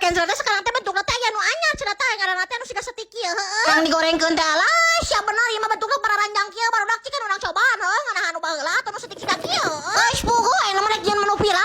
Kenzel teh sekarang teh bentukna teh aya nu anyar cenah teh, ngaranna teh anu siga steak kieu, heueuh. Yang digorengkeun teh, alah sia, bener ieu mah bentukna pararanjang kieu, barudak. Cikan urang cobaan, heueuh, ngeunahan nu baheula atau nu steak siga kieu. Geus puguh, ayeuna mah rek jieun menu viral.